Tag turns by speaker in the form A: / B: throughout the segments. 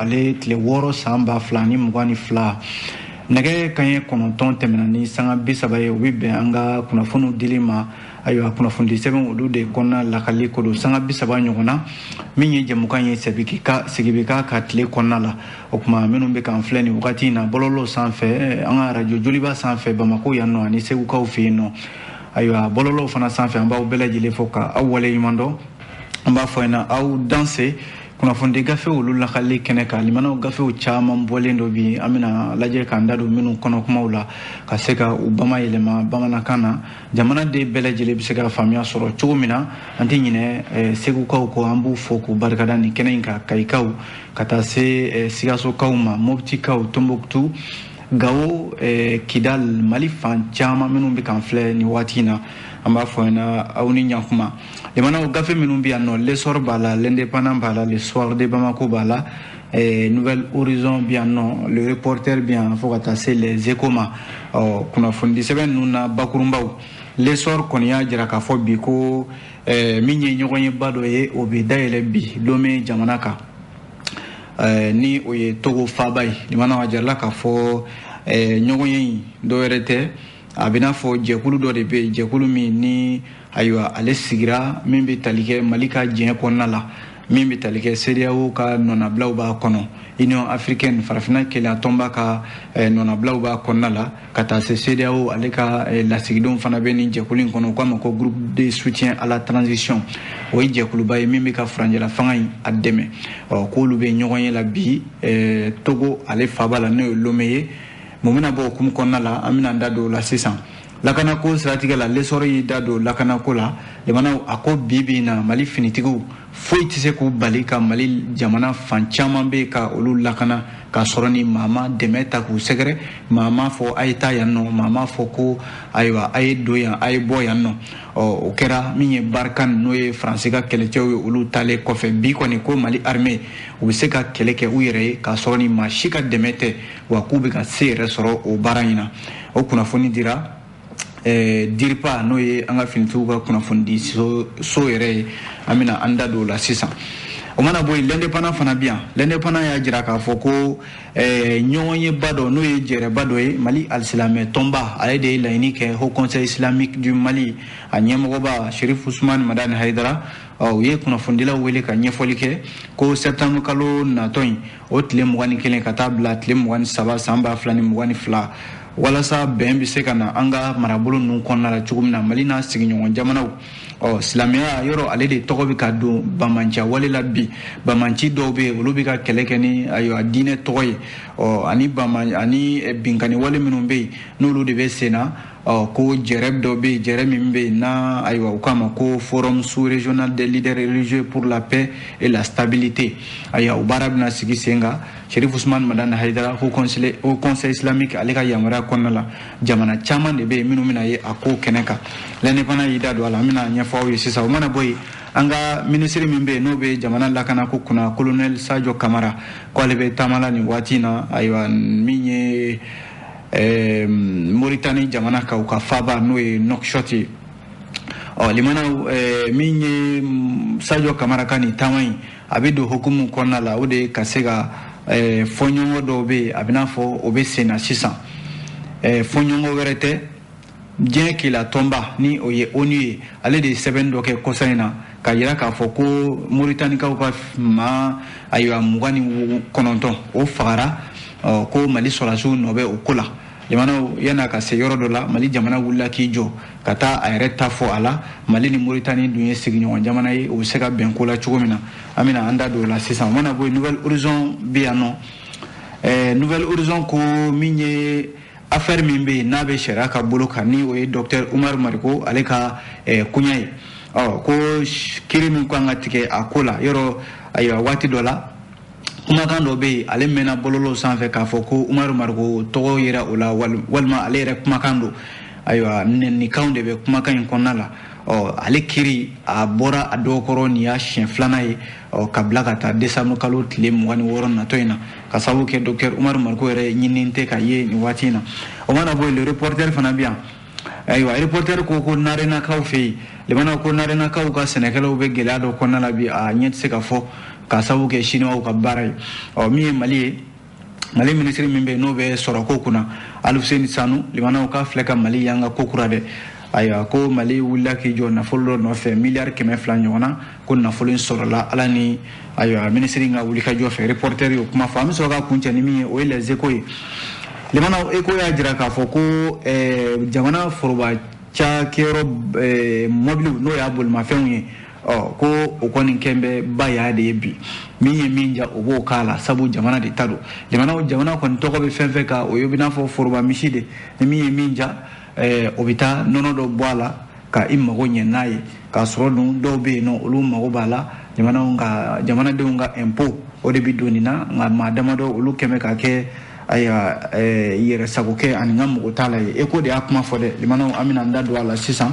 A: ale tile 6 san 2022, nɛgɛ kanɲɛ 9 tɛmɛna ni sanga 30 ye. O bɛ bɛn an ka kunnafoniw dili ma. Ayiwa, kunnafonidi sɛbɛn olu de kɔnɔna lakali ko don sanga 30 ɲɔgɔn na. Min ye jɛmukan ye, sigi bɛ ka tile kɔnɔna la. O tuma, minnu bɛ k'an filɛ nin wagati in na bɔlɔlɔ sanfɛ, an ka arajo Joliba sanfɛ Bamakɔ yan nɔ ani Segukaw fɛ yen nɔ, ayiwa, bɔlɔlɔw fana sanfɛ, an b'aw bɛɛ lajɛlen fo ka aw waleɲuman dɔn. An b'a fɔ ɲɛna aw danse. Kunnafoni gafew olu lakali kɛnɛ kan, limanaw, gafew caman bɔlen dɔ bi, an bɛna lajɛ k'an da don minnu kɔnɔ kumaw la, ka se ka u bama yɛlɛma bamanankan na, jamanaden bɛɛ lajɛlen bɛ se ka faamuya sɔrɔ cogo min na. An tɛ ɲinɛ Segukaw kɔ, an b'u fo k'u barikada nin kɛnɛ in kan, Kayikaw ka taa se Sikasokaw ma, Moptikaw, Tombouctou, Gawo, Kidal, Mali fan caman minnu bɛ k'an filɛ nin waati in na, an b'a fɔ ɲɛna aw ni ɲankuma. Limanaw, gafe minnu bɛ yan nɔ, L'Essor b'a la, L'Indépendant b'a la, Le Soir de Bamako b'a la, Nouvel Horizon bɛ yan nɔ, Le Reporter bɛ yan, fo ka taa se Les Échos ma. Ɔ, kunnafonidi sɛbɛn ninnu na bakurunbaw, L'Essor kɔni y'a jira k'a fɔ bi ko min ye ɲɔgɔnyeba dɔ ye, o bɛ dayɛlɛ bi Lomé jamana kan, ni o ye Togo faaba ye. Limanaw, a jirala k'a fɔ ɲɔgɔnye in dɔwɛrɛ tɛ, a bɛ n'a fɔ jɛkulu dɔ de bɛ yen, jɛkulu min ni ayiwa ale sigira, min bɛ tali kɛ Mali ka diɲɛ kɔnɔna la, min bɛ tali kɛ CEDEAO ka nɔnabilaw b'a kɔnɔ, Union africaine, Farafinna kelenya tɔnba ka nɔnabilaw b'a kɔnɔna la, ka taa se CEDEAO ale ka lasigidenw fana bɛ nin jɛkulu in kɔnɔ. U k'a ma ko Groupe de soutien à la transition. O ye jɛkuluba ye min bɛ ka furancɛla fanga in a dɛmɛ. Ɔ, k'olu bɛ ɲɔgɔn ye la bi Togo ale faaba la, n'o ye Lomé ye. Mun bɛna bɔ hukumu kɔnɔna la? An bɛna an da don o la sisan. Lakanako siratigɛ la, L'Essor y'i da don lakanako la. Jamanaw, a ko bi bi in na, Mali finitigiw foyi tɛ se k'u bali ka Mali jamana fan caman bɛ ka olu lakana, k'a sɔrɔ ni maa ma dɛmɛ ta k'u sɛgɛrɛ, maa ma fɔ a ye taa yan nɔ, maa ma fɔ ko ayiwa a ye don yan, a ye bɔ yan nɔ. Ɔ, o kɛra min ye Barkhane, n'o ye Faransi ka kɛlɛcɛw ye, olu taalen kɔfɛ, bi kɔni ko Mali armée u bɛ se ka kɛlɛ kɛ u yɛrɛ ye k'a sɔrɔ ni maa si ka dɛmɛ tɛ, wa k'u bɛ ka se yɛrɛ sɔrɔ o baara in na. O kunnafoni dira DIRPA, n'o ye an ka finitigiw ka kunnafonidi so yɛrɛ ye. An bɛna an da don o la sisan. O mana bɔ yen, L'Indépendant fana bi yan. L'Indépendant y'a jira k'a fɔ ko ɲɔgɔnyeba dɔ, n'o ye jɛrɛba dɔ ye, Mali alisilamɛ tɔnba ale de ye laɲini kɛ, Haut Conseil islamique du Mali, a ɲɛmɔgɔba Cherif Ousmane Madani Haidara, u ye kunnafonidilaw wele ka ɲɛfɔli kɛ ko septembre kalo natɔ in, o tile 21 ka taa bila tile 23 san 2022, walasa bɛn bɛ se ka na an ka marabolo ninnu kɔnɔna la cogo min na, Mali n'a sigiɲɔgɔn jamanaw. Ɔ, silamɛya yɔrɔ ale de tɔgɔ bɛ ka don bamanciya wale la bi. Bamanci dɔw bɛ yen, olu bɛ ka kɛlɛ kɛ ni ayiwa diinɛ tɔgɔ ye. Ɔ, ani bama ani binkani wale minnu bɛ yen, n'olu de bɛ sen na. Ɔ, ko jɛrɛ dɔ bɛ yen, jɛrɛ min bɛ yen n'a ayiwa u k'a ma ko Forum sous-régional des leaders religieux pour la paix et la stabilité, ayiwa o baara bɛna sigi sen kan. Cherif Ousmane Madani Haidara, Haut Conseil islamique, ale ka yamaruya kɔnɔna la, jamana caman de bɛ yen minnu bɛna ye a ko kɛnɛ kan. L'Indépendant y'i da don a la, an bɛna ɲɛfɔ aw ye sisan. O mana bɔ yen, an ka minisiri min bɛ yen, n'o bɛ jamana lakanako kunna, colonel Sadio Kamara, ko ale bɛ taama la nin waati in na, ayiwa min ye Moritani jamana kan, u ka faaba n'o ye Nouakchott ye. Ɔ, limanaw, min ye Sadio Kamara ka nin taama in, a bɛ don hukumu kɔnɔna la, o de ye ka se ka fɔɲɔgɔn dɔw bɛ yen, a bɛ n'a fɔ o bɛ sen na sisan. Fɔɲɔgɔn wɛrɛ tɛ, diɲɛ keleya tɔnba, ni o ye ONU ye, ale de ye sɛbɛn dɔ kɛ kɔsa in na ka yira k'a fɔ ko Moritanikaw ka maa ayiwa 29, o fagara. Ɔ, ko Mali sɔrɔdasiw nɔ bɛ o ko la. Jamanaw, yan'a ka se yɔrɔ dɔ la, Mali jamana wulila k'i jɔ ka taa a yɛrɛ ta fɔ a la. Mali ni Moritani dun ye sigiɲɔgɔn jamana ye, u bɛ se ka bɛn ko la cogo min na, an bɛna an da don o la sisan. O mana bɔ yen, Nouvel Horizon bɛ yan nɔ. Nouvel Horizon ko min ye affaire min bɛ yen, n'a bɛ sariya ka bolo kan, ni o ye docteur Umaru Mariko ale ka koɲɛ ye. Ɔ, ko kiri min kan ka tigɛ a ko la yɔrɔ, ayiwa waati dɔ la, kumakan dɔ bɛ yen, ale mɛnna bɔlɔlɔw sanfɛ k'a fɔ ko Umaru Mariko tɔgɔ yera o la, walima ale yɛrɛ kumakan don. Ayiwa, nɛnikanw de bɛ kumakan in kɔnɔna la. Ɔ, ale kiri a bɔra a dɔw kɔrɔ, nin y'a siɲɛ filanan ye. Ɔ, ka bila ka taa décembre kalo tile 26 natɔ in na, ka sababu kɛ docteur Umaru Mariko yɛrɛ ɲinini tɛ ka ye nin waati in na. O mana bɔ yen, Le Reporter fana bɛ yan. Ayiwa, Reporter ko Narenakaw fɛ yen, limanaw, ko Narenakaw ka sɛnɛkɛlaw bɛ gɛlɛya dɔ kɔnɔna la bi, a ɲɛ tɛ se ka fɔ. k'a sababu kɛ siniwaw ka baara ye. Ɔ min ye Mali ye, Mali minisiri min bɛ yen n'o bɛ sɔrɔko kunna, Alifuseni Sanu, limanaw k'a filɛ ka Mali yanga ko kura dɛ. Ayiwa, ko Mali wulila k'i jɔ nafolo dɔ nɔfɛ, miliyari 200 ɲɔgɔn na, ko nafolo in sɔrɔla Ala ni ayiwa minisiri in ka wulikajɔ fɛ. Reporter y'o kuma fɔ. An bɛ sɔrɔ ka kuncɛ ni min ye, o ye Les Échos ye. Limanaw, Écho y'a jira k'a fɔ ko jamana foroba cakɛyɔrɔ mɔbiliw, n'o y'a bolimafɛnw ye, ɔ ko o kɔni kɛn bɛ ba y'a de ye bi. Min ye min ja, o b'o k'a la, sabu jamana de ta don. Jamana kɔni tɔgɔ bɛ fɛn fɛn kan, o ye bɛ n'a fɔ foroba misi de, ni min ye min ja, o bɛ taa nɔnɔ dɔ bɔ a la ka i mago ɲɛ n'a ye. K'a sɔrɔ dun dɔw bɛ yen nɔ, olu mago b'a la, jamanaw ka jamanadenw ka impôt o de bɛ don nin na. Nka maa damadɔ olu kɛn bɛ ka kɛ ayiwa yɛrɛ sago kɛ ani n ka mago t'a la ye. Écho de y'a kuma fɔ dɛ. Limanaw, an bɛna an da don a la sisan.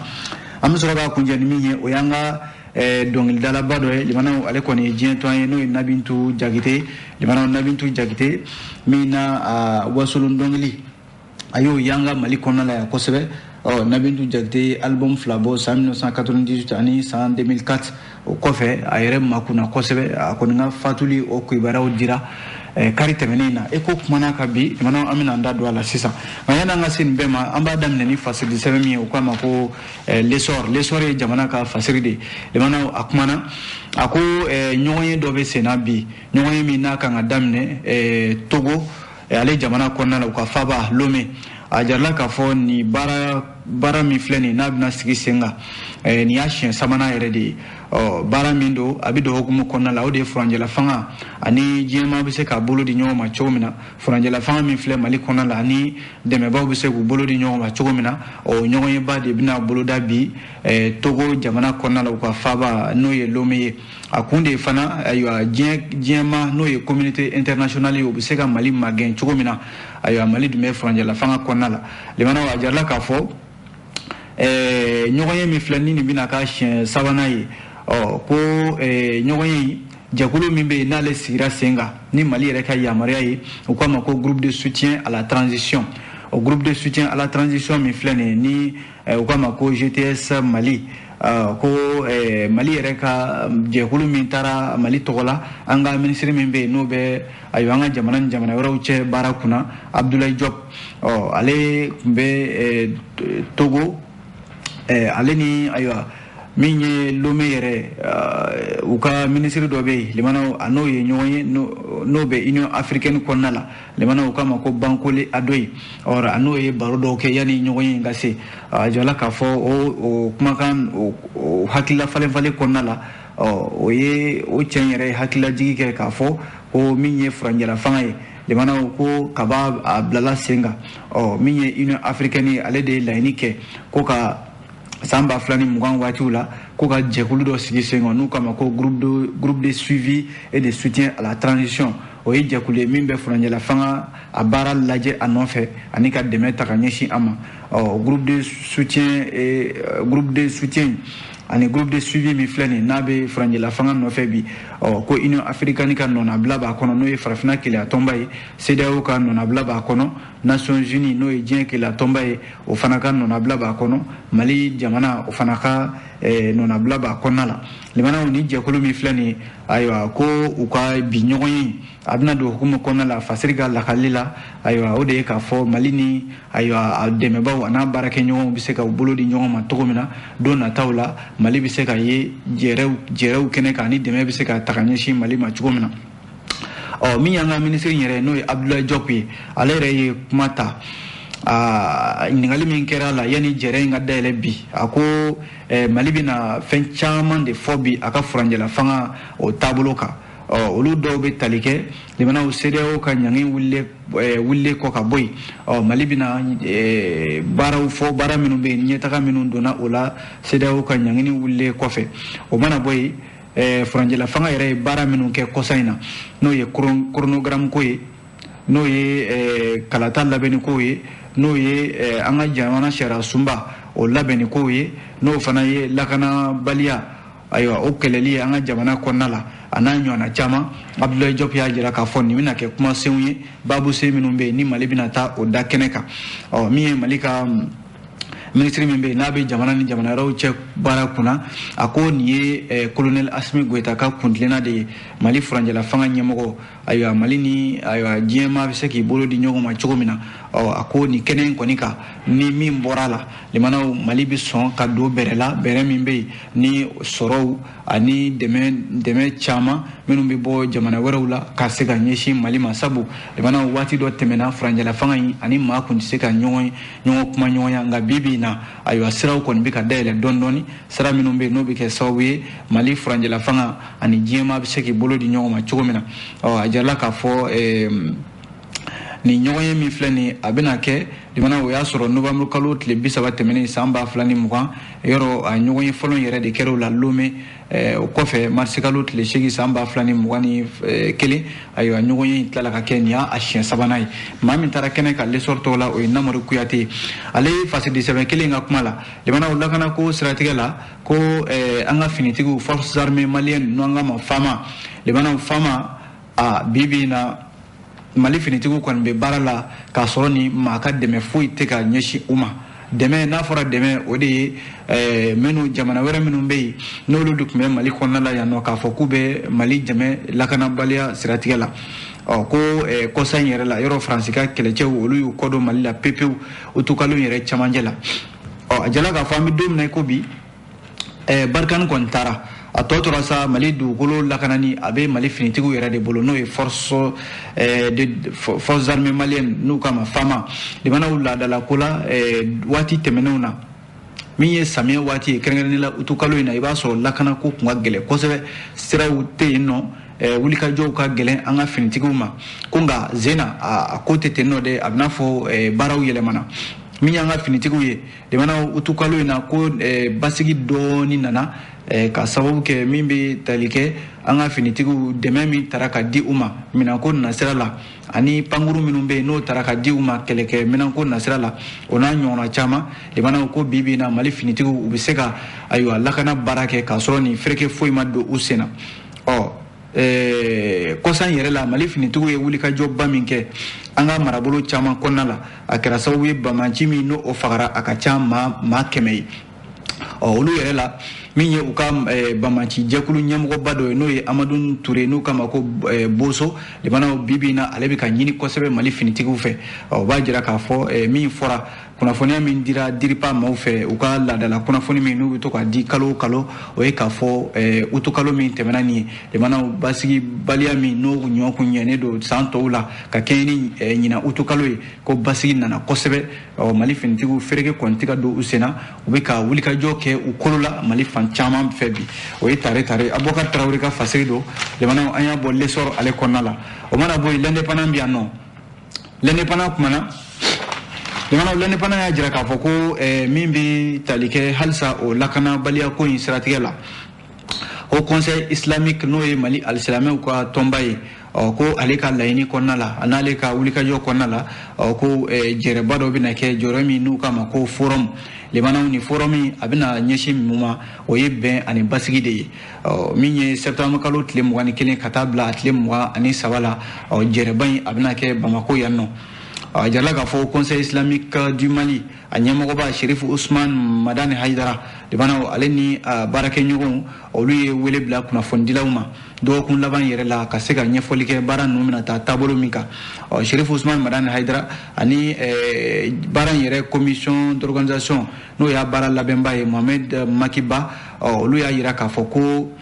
A: An bɛ sɔrɔ k'a kuncɛ ni min ye, o y'an ka dɔnkilidalaba dɔ ye. Limanaw, ale kɔni ye diɲɛ tɔn ye, n'o ye Nabintu Jakite. Limanaw, Nabintu Jakite min na a wasolon dɔnkili, a y'o yanga Mali kɔnɔna la yan kosɛbɛ. Ɔ Nabintu Jakite ye album 2 bɔ san 1998 ani san 2004. O kɔfɛ a yɛrɛ makunna kosɛbɛ. A kɔni ka fatuli o kibaruyaw dira kari tɛmɛnen na. E ko kumana ka bi, limanaw, an bɛna an da don a la sisan. Nka yanni an ka se nin bɛɛ ma, an b'a daminɛ ni fasiri sɛbɛn min ye, o k'a ma ko L'Essor. L'Essor ye jamana ka fasiri de ye. Limanaw, a kumana, a ko ɲɔgɔnye dɔ bɛ sen na bi, ɲɔgɔnye min n'a kan ka daminɛ Togo, ale jamana kɔnɔna la, u ka faaba Lomé. A jarala k'a fɔ nin baara min filɛ nin n'a bɛna sigi sen kan, nin y'a siɲɛ sabanan yɛrɛ de ye. Ɔ baara min don, a bɛ don hukumu kɔnɔna la, o de ye furancɛla fanga ani diɲɛmaa bɛ se k'a bolo di ɲɔgɔn ma cogo min na. Furancɛla fanga min filɛ Mali kɔnɔna la, ani dɛmɛbaaw bɛ se k'u bolo di ɲɔgɔn ma cogo min na, o ɲɔgɔnyeba de bɛna boloda bi Togo jamana kɔnɔna la, u ka faaba n'o ye Lomé ye. A kun de ye fana, ayiwa, diɲɛmaa n'o ye communauté internationale ye, o bɛ se ka Mali magɛn cogo min na. Ayiwa, Mali dun bɛ furancɛla fanga kɔnɔna la. Limanaw, a jarala k'a fɔ ɲɔgɔnye min filɛ ni nin bɛna k'a siɲɛ sabanan ye, ɔ ko ɲɔgɔnye jɛkulu min bɛ yen n'ale sigira sen kan ni Mali yɛrɛ ka yamaruya ye, u k'a ma ko groupe de soutien à la transition. O groupe de soutien à la transition min filɛ nin ye, ni u k'a ma ko GTS Mali, ko Mali yɛrɛ ka jɛkulu min taara Mali tɔgɔ la, an ka minisiri min bɛ yen n'o bɛ ayiwa an ka jamana ni jamana wɛrɛw cɛ baara kunna, Abdoulaye Diop, ɔ ale tun bɛ Togo, ale ni ayiwa min ye Lomé yɛrɛ, u ka minisiri dɔ bɛ yen, limanaw, a n'o ye ɲɔgɔn ye, n'o bɛ Union africaine kɔnɔna la, limanaw, u k'a ma ko Bankole Adoyi. Ɔ a n'o ye baro dɔw kɛ yanni ɲɔgɔn ye in ka se. A jɔla k'a fɔ o kumakan o hakilila falen falen kɔnɔna la, ɔ o ye o cɛ in yɛrɛ ye hakililajigi kɛ k'a fɔ ko min ye furancɛla fanga ye, limanaw, ko kaba a bilala sen kan. Ɔ min ye Union africaine ye, ale de ye laɲini kɛ ko ka san 2020 waatiw la, ko ka jɛkulu dɔ sigi sen kan n'u k'a ma ko groupe de suivi et de soutien à la transition. O ye jɛkulu ye min bɛ furancɛla fanga a baara lajɛ a nɔfɛ ani ka dɛmɛ ta ka ɲɛsin a ma. Ɔ groupe de soutien et groupe de soutien ani groupe de suivi min filɛ nin n'a bɛ furancɛla fanga nɔfɛ bi, ɔ ko Union africaine ka nɔnabila b'a kɔnɔ, n'o ye farafinna keleya tɔnba ye, CEDEAO ka nɔnabila b'a kɔnɔ, Nations Unies n'o ye diɲɛ keleya tɔnba ye, o fana ka nɔnabila b'a kɔnɔ, Mali jamana o fana ka nɔnabila b'a kɔnɔna la. Limanaw, ni jɛkulu min filɛ nin ye, ayiwa, ko u ka bi ɲɔgɔn ye, a bɛna don hukumu kɔnɔna la. Fasiri ka lakali la, ayiwa, o de ye k'a fɔ Mali ni ayiwa a dɛmɛbaaw a n'a baarakɛɲɔgɔnw bɛ se ka u bolo di ɲɔgɔn ma cogo min na don nataw la, Mali bɛ se ka ye jɛrɛw kɛnɛ kan ani dɛmɛ bɛ se ka ta ka ɲɛsin Mali ma cogo min na. Ɔ min y'an ka minisiri yɛrɛ, n'o ye Abdoulaye Diop ye, ale yɛrɛ ye kuma ta. A ɲininkali min kɛra a la yanni jɛrɛ in ka dayɛlɛ bi, a ko Mali bɛna fɛn caman de fɔ bi a ka furancɛla fanga o taabolo kan. Ɔ olu dɔw bɛ tali kɛ, limanaw, CEDEAO ka ɲangi wulilen kɔ ka bɔ yen, ɔ Mali bɛna baaraw fɔ, baara minnu bɛ yen, ɲɛtaga minnu donna o la CEDEAO ka ɲangini wulilen kɔfɛ. O mana bɔ yen, furancɛla fanga yɛrɛ ye baara minnu kɛ kɔsa in na, n'o ye chronogramme ko ye, n'o ye kalata labɛnni kow ye, n'o ye an ka jamana sariya sunba o labɛnni kow ye, n'o fana ye lakanabaliya, ayiwa, o kɛlɛli ye an ka jamana kɔnɔna la, a n'a ɲɔgɔnna caman. Abdoulaye Diop y'a jira k'a fɔ nin bɛna kɛ kumasenw ye, baabusen minnu bɛ yen ni Mali bɛna taa o da kɛnɛ kan. Ɔ min ye Mali ka Minisiri min bɛ yen n'a bɛ jamana ni jamana wɛrɛw cɛ baara kunna, a ko nin ye colonel Assimi Goïta ka kuntilenna de ye, Mali furancɛla fanga ɲɛmɔgɔ. Ayiwa, Mali ni ayiwa diɲɛmaa bɛ se k'i bolo di ɲɔgɔn ma cogo min na. Ɔ, a ko nin kɛnɛ in kɔni kan, ni min bɔra a la, limanaw, Mali bɛ sɔn ka don bɛrɛ la, bɛrɛ min bɛ yen ni sɔrɔw ani dɛmɛ caman minnu bɛ bɔ jamana wɛrɛw la ka se ka ɲɛsin Mali ma. Sabu limanaw, waati dɔ tɛmɛna, furancɛla fanga in ani maa kun tɛ se ka ɲɔgɔn kuma ɲɔgɔnya, nka bi bi in na, ayiwa, siraw kɔni bɛ ka dayɛlɛ dɔɔni dɔɔni, sira minnu bɛ yen n'o bɛ kɛ sababu ye Mali furancɛla fanga ani diɲɛmaa bɛ se k'i bolo di ɲɔgɔn ma cogo min na. Ɔ, a jirala k'a fɔ nin ɲɔgɔn ye min filɛ nin, a bɛna kɛ limana, o y'a sɔrɔ novembre kalo tile 30 tɛmɛnen san 2020 yɔrɔ, a ɲɔgɔn ye fɔlɔ yɛrɛ de kɛra o la Lomé. O kɔfɛ, marisi kalo tile 8 san 2021, ayiwa, ɲɔgɔn ye in tilala ka kɛ, nin y'a siɲɛ sabanan ye. Maa min taara kɛnɛ kan L'Essor tɔgɔ la, o ye Namori Kuyate ye. Ale ye fasidi sɛbɛn kelen ka kuma la, limanaw, lakanako siratigɛ la, ko an ka finitigiw, forces armées maliennes, n'an ka ma FAMA, limanaw, FAMA, a bi bi in na, Mali finitigiw kɔni bɛ baara la k'a sɔrɔ ni maa ka dɛmɛ foyi tɛ ka ɲɛsin u ma. Dɛmɛ n'a fɔra dɛmɛ, o de ye minnu jamana wɛrɛ minnu bɛ yen n'olu de tun bɛ Mali kɔnɔna la yan nɔ k'a fɔ k'u bɛ Mali dɛmɛ lakanabaliya siratigɛ la. Ɔ, ko kɔsa in yɛrɛ la, yɔrɔ Faransi ka kɛlɛcɛw, olu y'u kɔ don Mali la pepewu utukalo yɛrɛ camancɛ la. Ɔ, a jala k'a fɔ an bɛ don min na i ko bi, Barkhane kɔni taara, a tɔ tora sa Mali dugukolo lakanani a bɛ Mali finitigiw yɛrɛ de bolo, n'o ye forces armées maliennes, n'u k'a ma FAMA. Limanaw, laadala ko la, waati tɛmɛnenw na, min ye samiyɛ waati ye, kɛrɛnkɛrɛnnen la utukalo in na, i b'a sɔrɔ lakanako kun ka gɛlɛn kosɛbɛ, siraw tɛ yen nɔ, wulikajɔw ka gɛlɛn an ka finitigiw ma. Ko nka zena a ko tɛ ten nɔ dɛ, a bɛ n'a fɔ baaraw yɛlɛmana. Min y'an ka finitigiw ye, limanaw, utukalo in na, ko basigi dɔɔni nana ka sababu kɛ min bɛ tali kɛ an ka finitigiw dɛmɛ min tara ka di u ma minɛnko nasira la, ani pankuru minnu bɛ yen n'o tara ka di u ma kɛlɛkɛ minɛnko nasira la, o n'a ɲɔgɔnna caman. Limanaw, ko bi bi in na, Mali finitigiw, u bɛ se ka ayiwa lakana baara kɛ k'a sɔrɔ nin fereke foyi ma don u sen na. Ɔ, kɔsa in yɛrɛ la, Mali finitigiw ye wulikajɔba min kɛ an ka marabolo caman kɔnɔna la, a kɛra sababu ye bamanci min n'o o fagara, a ka ca maa 100 ye. Ɔ, olu yɛrɛ la, min ye u ka bamanci jɛkulu ɲɛmɔgɔba dɔ ye, n'o ye Amadu Ture, n'u k'a ma ko Boso, limanaw, bi bi in na, ale bɛ ka ɲini kosɛbɛ Mali finitigiw fɛ. Ɔ, o b'a jira k'a fɔ min fɔra, kunnafoniya min dira DIRPA maaw fɛ, u ka laadala kunnafoni min n'u bɛ to ka di kalo o kalo, o ye k'a fɔ utukalo min tɛmɛna nin ye, limanaw, basigibaliya min n'o ɲɔ kun ɲɛnen don san tɔw la ka kɛɲɛ ni ɲinan utukalo ye, ko basigi nana kosɛbɛ. Ɔ, Mali finitigiw, fereke kɔni tɛ ka don u sen na, u bɛ ka wulikajɔ kɛ u kolo la Mali fan caman fɛ bi. O ye tare tare Abubakar Tarawele ka fasiri don. Limanaw, an y'a bɔ L'Essor ale kɔnɔna la. O mana bɔ yen, L'Indépendant bɛ yan nɔ. L'Indépendant kumana, limanaw, L'Indépendant y'a jira k'a fɔ ko min bɛ tali kɛ halisa o lakanabaliya ko in siratigɛ la, Haut Conseil islamique, n'o ye Mali alisilamɛw ka tɔnba ye, ɔ, ko ale ka laɲini kɔnɔna la, a n'ale ka wulikajɔ kɔnɔna la, ɔ, ko jɛrɛba dɔ bɛna kɛ, jɔyɔrɔ min n'u k'a ma ko forum. Limanaw, ni forum a bɛna ɲɛsin mun ma? O ye bɛn ani basigi de ye. Ɔ, min ye septembre kalo tile 21 ka taa bila a tile 23 la, ɔ, jɛrɛba in a bɛna kɛ Bamako yan nɔ. A jirala k'a fɔ Conseil islamique du Mali a ɲɛmɔgɔba Sherifu Usman Madani Haidara, limanaw, ale ni baarakɛɲɔgɔnw, olu ye wele bila kunnafonidilaw ma dɔgɔkun laban yɛrɛ la ka se ka ɲɛfɔli kɛ baara ninnu bɛna taa taabolo min kan. Ɔ, Sherifu Usman Madani Haidara ani baara in yɛrɛ commission d'organisation, n'o y'a baara labɛnba ye Mohamed Makiba, ɔ, olu y'a yira k'a fɔ ko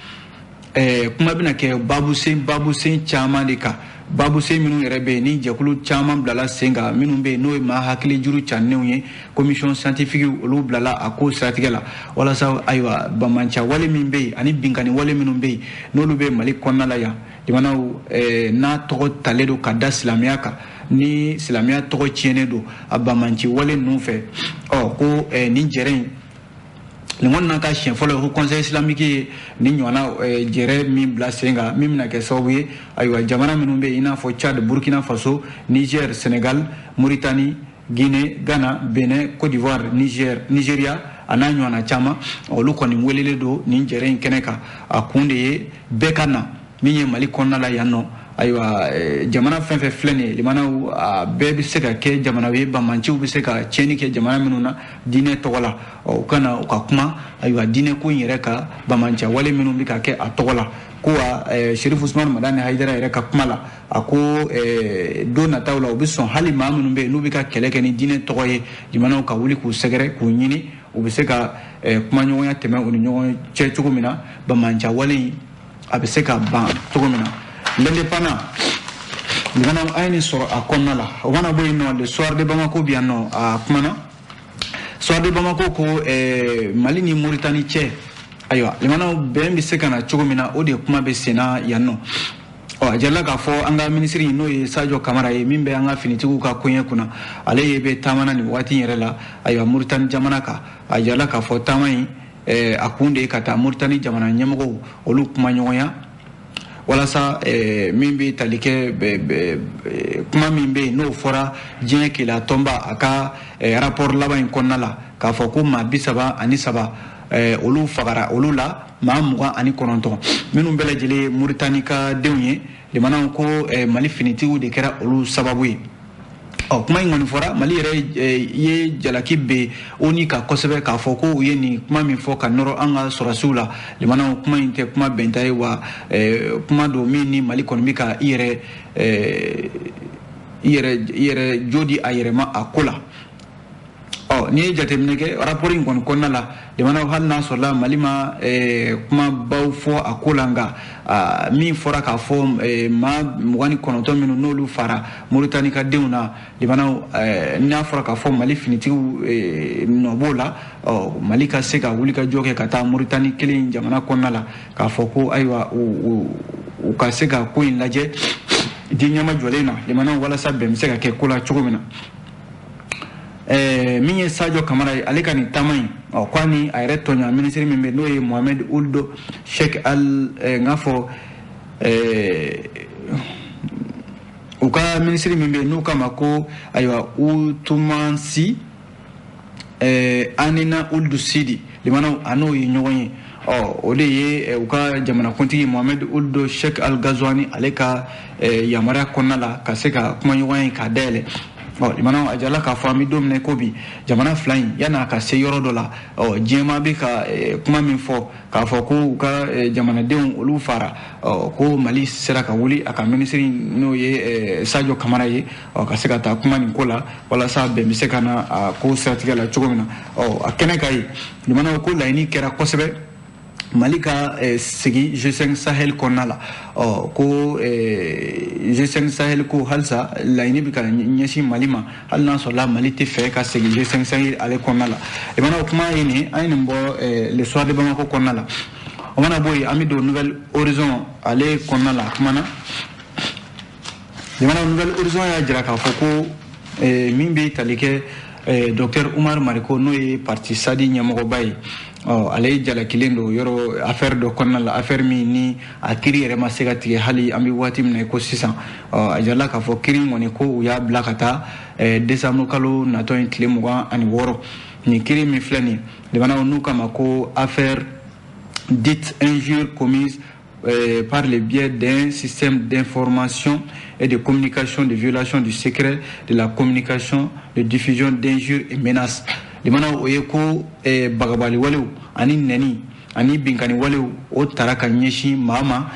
A: kuma bɛna kɛ babusen caman de kan, babusen minnu yɛrɛ bɛ yen ni jɛkulu caman bilala sen kan, minnu bɛ yen n'o ye maa hakili juru cannenw ye, commission scientifique, olu bilala a ko siratigɛ la, walasa ayiwa bamanca wale min bɛ yen ani binkani wale minnu bɛ yen n'olu bɛ Mali kɔnɔna la yan, jamanaw, n'a tɔgɔ talen don ka da silamɛya kan, ni silamɛya tɔgɔ tiɲɛnen don a bamanci wale ninnu fɛ. Ɔ, ko nin jɛrɛ in, nin kɔni n'a ka siɲɛ fɔlɔ ye ko Conseil islamique ye nin ɲɔgɔnna jɛrɛ min bila sen kan, min bɛna kɛ sababu ye ayiwa jamana minnu bɛ yen, i n'a fɔ Tchad, Burkina Faso, Niger, Sénégal, Mauritanie, Guinée, Ghana, Benin, Côte d'Ivoire, Niger, Nigeria, a n'a ɲɔgɔnna caman, olu kɔni welelen don nin jɛrɛ in kɛnɛ kan. A kun de ye bɛɛ ka na min ye Mali kɔnɔna la yan nɔ. Ayiwa, jamana fɛn fɛn filɛ nin ye, limanaw, a bɛɛ bɛ se ka kɛ jamana ye banbaanciw bɛ se ka tiɲɛni kɛ jamana minnu na diinɛ tɔgɔ la. Ɔ, u ka na u ka kuma, ayiwa, diinɛ ko in yɛrɛ ka banbaanciya wale minnu bɛ ka kɛ a tɔgɔ la. Ko wa, Cherif Ousmane Madani Haidara yɛrɛ ka kuma la, a ko don nataw la, u bɛ sɔn hali maa minnu bɛ yen n'u bɛ ka kɛlɛ kɛ ni diinɛ tɔgɔ ye, jamanaw ka wuli k'u sɛgɛrɛ, k'u ɲini, u bɛ se ka kumaɲɔgɔnya tɛmɛ u ni ɲɔgɔn cɛ cogo min na, banbaanciya wale in a bɛ se ka ban cogo min na. L'Indépendant, limanaw, an ye nin sɔrɔ a kɔnɔna la. O mana bɔ yen nɔ, Le Soir de Bamako bi yan nɔ, a kumana. Soir de Bamako ko Mali ni Moritani cɛ, ayiwa, limanaw, bɛn bɛ se ka na cogo min na, o de kuma bɛ sen na yan nɔ. Ɔ, a jirala k'a fɔ an ka minisiri, n'o ye Sadio Kamara ye, min bɛ an ka finitigiw ka koɲɛ kunna, ale ye bɛ taama na nin waati in yɛrɛ la, ayiwa, Moritani jamana kan. A jirala k'a fɔ taama in, a kun de ye ka taa Moritani jamana ɲɛmɔgɔw olu kuma ɲɔgɔnya, walasa min bɛ tali kɛ kuma min bɛ yen n'o fɔra diɲɛ keleya tɔnba a ka rapport laban in kɔnɔna la, k'a fɔ ko maa 33 olu fagara, olu la maa 29 minnu bɛɛ lajɛlen ye Moritani ka denw ye, limanaw, ko Mali finitigiw de kɛra olu sababu ye. Ɔ, kuma in kɔni fɔra, Mali yɛrɛ ye jalaki bɛ ONU kan kosɛbɛ, k'a fɔ ko u ye nin kuma min fɔ ka nɔrɔ an ka sɔrɔdasiw la, limanaw, kuma in tɛ kuma bɛnta ye wa, kuma don min ni Mali kɔni bɛ ka i yɛrɛ jo di a yɛrɛ ma a ko la. Ɔ, n'i ye jateminɛ kɛ rapport in kɔni kɔnɔna la, jamana, hali n'a sɔrɔla Mali ma kumabaw fɔ a ko la, nka min fɔra k'a fɔ maa 29 minnu n'olu fara Moritani ka denw na, limanaw, n'a fɔra k'a fɔ Mali finitigiw nɔ b'o la, ɔ, Mali ka se ka wuli ka jɔ kɛ ka taa Moritani kelen jamana kɔnɔna la, k'a fɔ ko ayiwa, u ka se ka ko in lajɛ di ɲɛma jɔlen na, limanaw, walasa bɛn bɛ se ka kɛ ko la cogo min na. Min ye Sadio Kamara ye, ale ka nin taama in, ɔ, k'a ni a yɛrɛ tɔɲɔgɔn minisiri min bɛ, n'o ye Mohamed Ould Cheikh Al, n k'a fɔ u ka minisiri min bɛ yen n'u k'a ma ko, ayiwa, Outumansi Anina Ould Sidi, limanaw, a n'o ye ɲɔgɔn ye. Ɔ, o de ye u ka jamanakuntigi Mohamed Ould Cheikh Al Ghazouani ale ka yamaruya kɔnɔna la, ka se ka kumaɲɔgɔnya in k'a dayɛlɛ. Ɔ, limanaw, a jirala k'a fɔ an bɛ don min na i ko bi, jamana fila in, yan'a ka se yɔrɔ dɔ la, ɔ, diɲɛmaa bɛ ka kuma min fɔ k'a fɔ ko u ka jamanadenw olu fara, ɔ, ko Mali sera ka wuli, a ka minisiri n'o ye Sadio Kamara ye, ɔ, ka se ka taa kuma nin ko la, walasa bɛn bɛ se ka na a ko siratigɛ la cogo min na. Ɔ, a kɛnɛ ka ye, limanaw, ko laɲini kɛra kosɛbɛ Mali ka sigi G5 Sahel kɔnɔna la. Ɔ, ko G5 Sahel ko halisa laɲini bɛ ka ɲɛsin Mali ma, hali n'a sɔrɔla Mali tɛ fɛ ka segin G5 Sahel ale kɔnɔna la. I mana o kuma ye nin, an ye nin bɔ Le Soir de Bamako kɔnɔna la. O mana bɔ yen, an bɛ don Nouvel Horizon ale kɔnɔna la. A kumana, limana, Nouvel Horizon y'a jira k'a fɔ ko min bɛ tali kɛ docteur Oumar Mariko, n'o ye parti SADI ɲɛmɔgɔba ye, ɔ, ale jalakilen don yɔrɔ affaire dɔ kɔnɔna la, affaire min ni a kiiri yɛrɛ ma se ka tigɛ hali an bɛ waati min na i ko sisan. Ɔ, a jirala k'a fɔ kiiri in kɔni, ko u y'a bila ka taa décembre kalo natɔ in tile 26. Nin kiiri min filɛ nin, limanaw, n'u kama ko affaire dite injure commise par le biais d'un système d'information et de communication, de violation du secret de la communication, de diffusion d'injures et menaces. Limana, o ye ko bagabali walew ani nɛni ani binkani walew, o tara ka ɲɛsin maa ma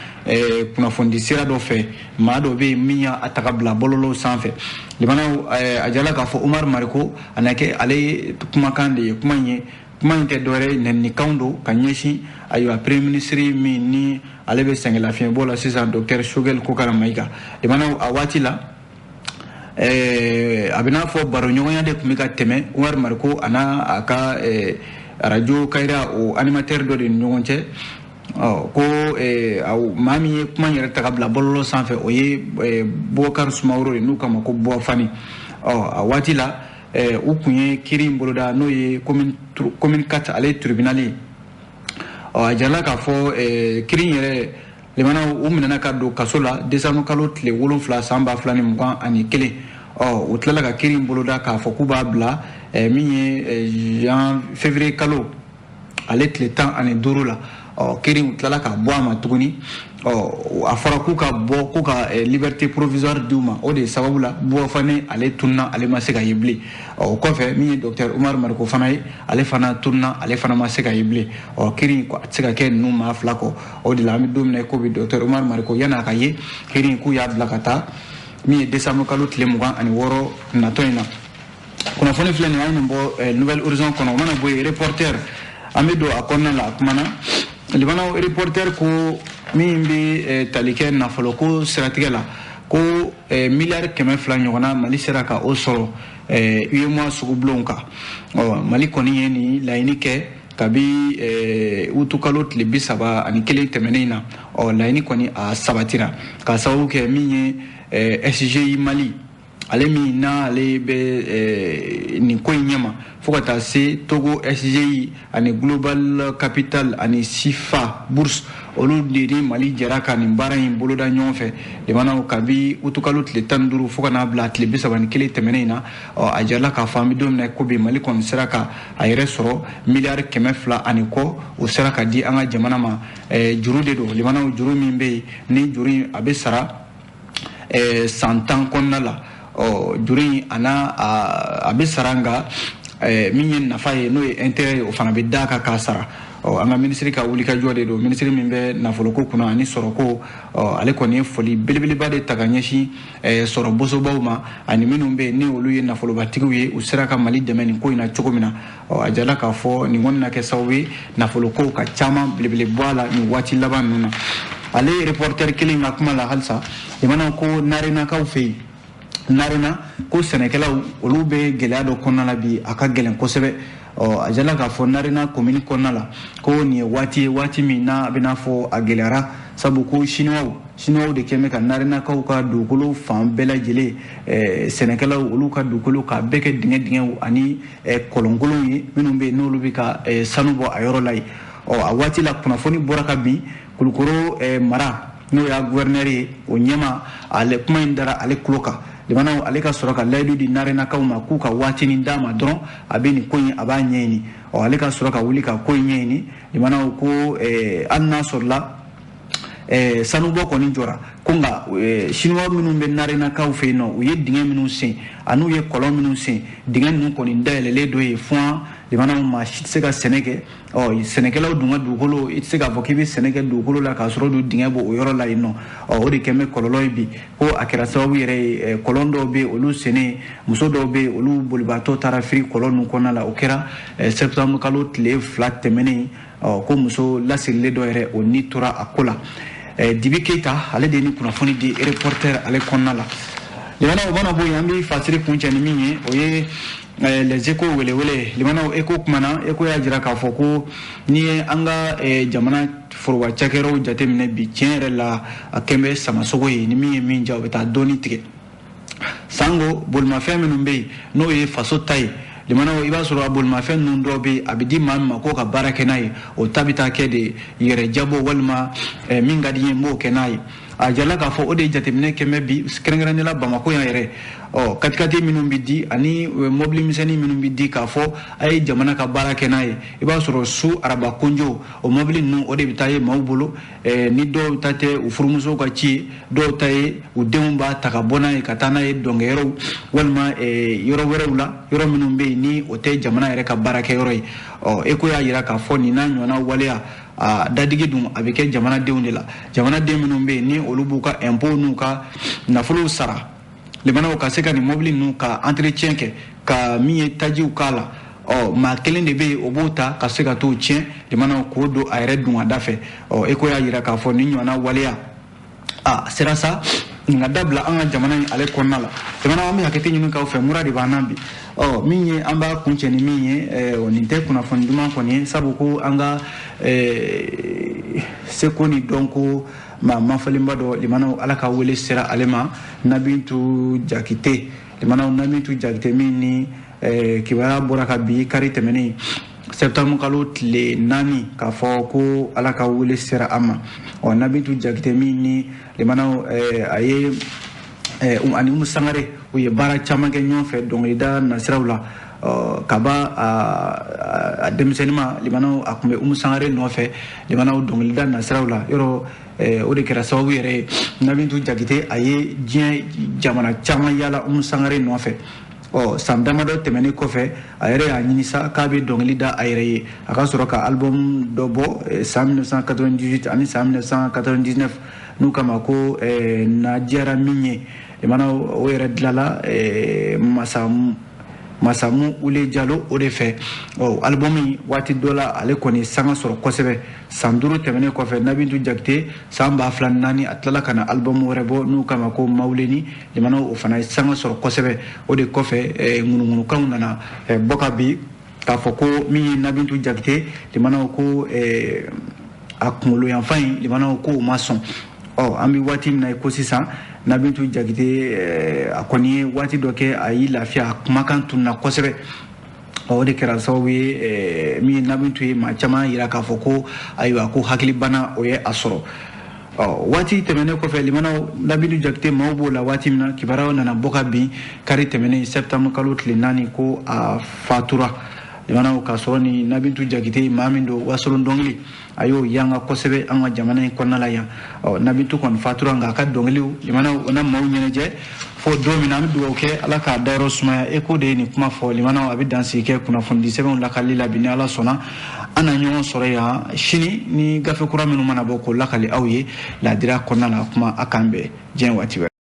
A: kunnafoni sira dɔ fɛ, maa dɔ bɛ yen min y'a ta ka bila bɔlɔlɔw sanfɛ. Limanaw, a jala k'a fɔ Umar Mariko a na kɛ ale kumakan de ye. Kuma in ye, kuma in tɛ dɔwɛrɛ ye, nɛnikanw don ka ɲɛsin, ayiwa, premier ministre min ni ale bɛ sɛgɛnlafiɲɛbɔ la sisan, docteur Choguel Kokalla Maïga. Limanaw, a waati la, a bɛ n'a fɔ baroɲɔgɔnya de tun bɛ ka tɛmɛ Umar Mariko a n'a a ka radio Kayira o animateur dɔ de ni ɲɔgɔn cɛ. Ɔ, ko maa min ye kuma in yɛrɛ ta ka bila bɔlɔlɔ sanfɛ, o ye Boubacar Sumaworo ye, n'u k'a ma ko Buwafani. Ɔ, a waati la, u kun ye kiiri in boloda, n'o ye commune 4 ale tribunal ye. Ɔ, a jirala k'a fɔ kiiri in yɛrɛ, limanaw, u minɛna ka don kaso la décembre kalo tile 7 san 2021. Ɔ, u tilala ka kiiri in boloda k'a fɔ k'u b'a bila min ye jan février kalo ale tile 15 la. Ɔ kiri u tilala ka bɔ a ma tuguni. Ɔ a fɔra k'u ka bɔ, k'u ka liberté provisoire d'u ma. O de sababu la Buba Fane ale tununa, ale ma se ka ye bilen. Ɔ o kɔfɛ, min ye docteur Umar Mariko fana ye, ale fana tununa, ale fana ma se ka ye bilen. Ɔ kiri a tɛ se ka kɛ ninnu maa fila kɔ. O de la an bɛ don min na i ko bi, docteur Umar Mariko, yan'a ka ye, kiri k'u y'a bila ka taa min ye décembre kalo tile 26 natɔ in na. Kunnafoni filɛ nin ye, an ye nin bɔ Nouvel Horizon kɔnɔ. O mana bɔ yen, Reporter, an bɛ don a kɔnɔna la. A kumana limanaw, Reporter ko min bɛ tali kɛ nafoloko siratigɛ la, ko miliyari 200 ɲɔgɔnna, Mali sera ka o sɔrɔ UEMOA sugubulonw kan. Ɔ Mali kɔni ye nin laɲini kɛ kabi utukalo tile 31 tɛmɛnen na. Ɔ laɲini kɔni a sabatira k'a sababu kɛ min ye SGI Mali, ale min n'ale bɛ nin ko in ɲɛma, fo ka taa se Togo SGI ani Global Capital ani Sifa Bourse, olu de ni Mali jɛra ka nin baara in boloda ɲɔgɔn fɛ. Limanaw, kabi utukalo tile 15 fo ka n'a bila tile 31 tɛmɛnen in na, ɔ a jirala k'a fɔ an bɛ don min na ko bi, Mali kɔni sera ka a yɛrɛ sɔrɔ miliyari 200 ani kɔ. O sera ka di an ka jamana ma. Juru de don limanaw, juru min bɛ yen ni juru in a bɛ sara san 10 kɔnɔna la. Ɔ juru in a n'a a bɛ sara, nka min ye nafa ye, n'o ye intérêt ye, o fana bɛ d'a kan k'a sara. Ɔ an ka minisiri ka wulikajɔ de don, minisiri min bɛ nafoloko kunna ani sɔrɔko. Ɔ ale kɔni ye foli belebeleba de ta ka ɲɛsin sɔrɔ bosobaw ma ani minnu bɛ yen ni olu ye nafolobatigiw ye, u sera ka Mali dɛmɛ nin ko in na cogo min na. Ɔ a jirala k'a fɔ nin kɔni na kɛ sababu ye nafoloko ka caman belebele bɔ a la nin waati laban ninnu na. Ale Reporter kelen ka kuma la halisa, jamana ko Narenakaw fɛ yen, Narena ko sɛnɛkɛlaw olu bɛ gɛlɛya dɔ kɔnɔna la bi, a ka gɛlɛn kosɛbɛ. Ɔ a jirala k'a fɔ Narena komini kɔnɔna la, ko nin ye waati ye, waati min n'a bɛna fɔ a gɛlɛyara, sabu ko siniwaw de kɛn bɛ ka Narenakaw ka dugukolo fan bɛɛ lajɛlen, sɛnɛkɛlaw olu ka dugukolo k'a bɛɛ kɛ dingɛ dingɛw ani kɔlɔnkolonw ye, minnu bɛ yen n'olu bɛ ka sanu bɔ a yɔrɔ la yen. Ɔ a waati la kunnafoni bɔra ka bin Kulukoro mara, n'o y'a gouverneur ye, o ɲɛma, ale kuma in dara ale tulo kan. Limanaw, ale ka sɔrɔ ka layidu di Narenakaw ma k'u ka waatinin d'a ma dɔrɔn, a bɛ nin ko in a b'a ɲɛɲini. Ɔ ale ka sɔrɔ ka wuli ka ko in ɲɛɲini. Limanaw, ko hali n'a sɔrɔla sanubɔ kɔni jɔra ko, nka siniwa minnu bɛ Narenakaw fɛ yen nɔ, u ye dingɛ minnu sen an'u ye kɔlɔn minnu sen, dingɛ ninnu kɔni dayɛlɛlen dɔ ye fuwan. Limanaw, maa si tɛ se ka sɛnɛ kɛ. Ɔ sɛnɛkɛlaw dun ka dugukolo, i tɛ se k'a fɔ k'i bɛ sɛnɛ kɛ dugukolo la k'a sɔrɔ dun dingɛ bɔ o yɔrɔ la yen nɔ. Ɔ o de kɛn bɛ kɔlɔlɔ ye bi, ko a kɛra sababu yɛrɛ ye kɔlɔn dɔw bɛ yen olu sennen, muso dɔw bɛ yen olu bolibaatɔ taara firi kɔlɔn ninnu kɔnɔna la. O kɛra septembre kalo tile 2 tɛmɛnen. Ɔ ko muso lasirilen dɔ yɛrɛ, o ni tora a ko la. Dibi Keita, ale de ye ni kunnafoni di Reporter ale kɔnɔna la. Limanaw, o mana bɔ yen, an bɛ fasiri kuncɛ ni min ye, o ye Les Échos welewele. Limanaw, Écho kumana, Écho y'a jira k'a fɔ ko n'i ye an ka jamana foroba cakɛyɔrɔw jateminɛ bi, tiɲɛ yɛrɛ la, a kɛn bɛ samasogo ye. Ni min ye min ja, o bɛ taa dɔɔni tigɛ. Sango bolimafɛn minnu bɛ yen n'o ye faso ta ye, limanaw, i b'a sɔrɔ a bolimafɛn ninnu dɔw bɛ yen, a bɛ di maa min ma k'o ka baara kɛ n'a ye, o ta bɛ taa kɛ de yɛrɛ jabo walima min ka di n ye n b'o kɛ n'a ye. A jirala k'a fɔ o de ye jateminɛ kɛ bɛ bi, kɛrɛnkɛrɛnnenya la Bamakɔ yan yɛrɛ. Ɔ katikati minnu bɛ di ani mɔbili misɛnnin minnu bɛ di k'a fɔ a ye jamana ka baara kɛ n'a ye, i b'a sɔrɔ su araba konjo, o mɔbili ninnu o de bɛ taa ye maaw bolo. Ni dɔw ta tɛ u furumusow ka ci ye, dɔw ta ye u denw b'a ta ka bɔ n'a ye ka taa n'a ye dɔnkɛyɔrɔw walima yɔrɔ wɛrɛw la, yɔrɔ minnu bɛ yen ni o tɛ jamana yɛrɛ ka baarakɛyɔrɔ ye. Ɔ Écho y'a jira k'a fɔ nin n'a ɲɔgɔnna waleya, a dadigi dun a bɛ kɛ jamanadenw de la, jamanaden minnu bɛ yen ni olu b'u ka impôt n'u ka nafolow sara. Limanaw, ka se ka nin mobili ninnu ka entretien kɛ, ka min ye tajiw k'a la, ɔ maa kelen de bɛ yen o b'o ta ka se ka t'o tiɲɛ, limanaw, k'o don a yɛrɛ dungada fɛ. Ɔ Écho y'a jira k'a fɔ nin ɲɔgɔnna waleya a sera sa, nin ka dabila an ka jamana in ale kɔnɔna la. Jamana, an bɛ hakɛ ɲini k'aw fɛ, mura de b'an na bi. Ɔ min ye an b'a kuncɛ ni min ye, nin tɛ kunnafoni duman kɔni ye, sabu ko an ka seko ni dɔnko maa mafalenba dɔ, limanaw, Ala ka wele sera ale ma, Nabintu Jakite. Limanaw, Nabintu Jakite min ni kibaruya bɔra ka bi kari tɛmɛnen septembre kalo tile 4 k'a fɔ ko Ala ka wele sera a ma. Ɔ Nabintu Jakite min ni limanaw a ye ani Umu Sangare, u ye baara caman kɛ ɲɔgɔn fɛ dɔnkilida nasiraw la. Kaba a denmisɛnninma, limanaw, a tun bɛ Umu Sangare nɔfɛ, limanaw, dɔnkilida nasiraw la yɔrɔ. O de kɛra sababu yɛrɛ ye Nabintu Jakite a ye diɲɛ jamana caman yala Umu Sangare nɔfɛ. Ɔ, san damadɔ tɛmɛnen kɔfɛ, a yɛrɛ y'a ɲini sa k'a bɛ dɔnkili da a yɛrɛ ye. A ka sɔrɔ ka album dɔ bɔ san 1998 ani san 1999, n'u kama ko Na diyara min ye. Limanaw, o yɛrɛ dilala Masamu Ule Jalo o de fɛ. Ɔ, album in, waati dɔ la, ale kɔni sanga sɔrɔ kosɛbɛ. San 5 tɛmɛnen kɔfɛ, Nabintu Jakite, san 2004, a tilala ka na album wɛrɛ bɔ n'u kama ko Mawuleni. Limanaw, o fana ye sanga sɔrɔ kosɛbɛ. O de kɔfɛ, ŋunuŋunukanw nana bɔ ka bi k'a fɔ ko min ye Nabintu Jakite, limanaw, ko a kunkolo yanfan in, limanaw, ko o ma sɔn. Ɔ, an bɛ waati min na i ko sisan, Nabintu Jakite, a kɔni ye waati dɔ kɛ a y'i lafiya, a kumakan tununa kosɛbɛ. Ɔ, o de kɛra sababu ye min ye Nabintu ye, maa caman yira k'a fɔ ko ayiwa, ko hakilibana o ye a sɔrɔ. Ɔ, waati tɛmɛnen kɔfɛ, limanaw, Nabintu Jakite maaw b'o la waati min na, kibaruyaw nana bɔ ka bin kari tɛmɛnen, septembre kalo tile 4, ko a fatura. Limanaw, k'a sɔrɔ ni Nabintu Jakite maa min don, wasolon dɔnkili a y'o yanga kosɛbɛ an ka jamana in kɔnɔna la yan. Ɔ, Nabintu kɔni fatura, nka a ka dɔnkiliw, limanaw, o na maaw ɲɛnajɛ fo don min na. An bɛ dugawu kɛ, Ala k'a dayɔrɔ sumaya. E ko de ye nin kuma fɔ. Limanaw, a bɛ dansigi kɛ kunnafonidi sɛbɛnw lakali la bi. Ni Ala sɔnna, an na ɲɔgɔn sɔrɔ yan sini ni gafe kura minnu mana bɔ k'o lakali aw ye laadira kɔnɔna la. Kuma a kan bɛn diɲɛ waati wɛrɛ.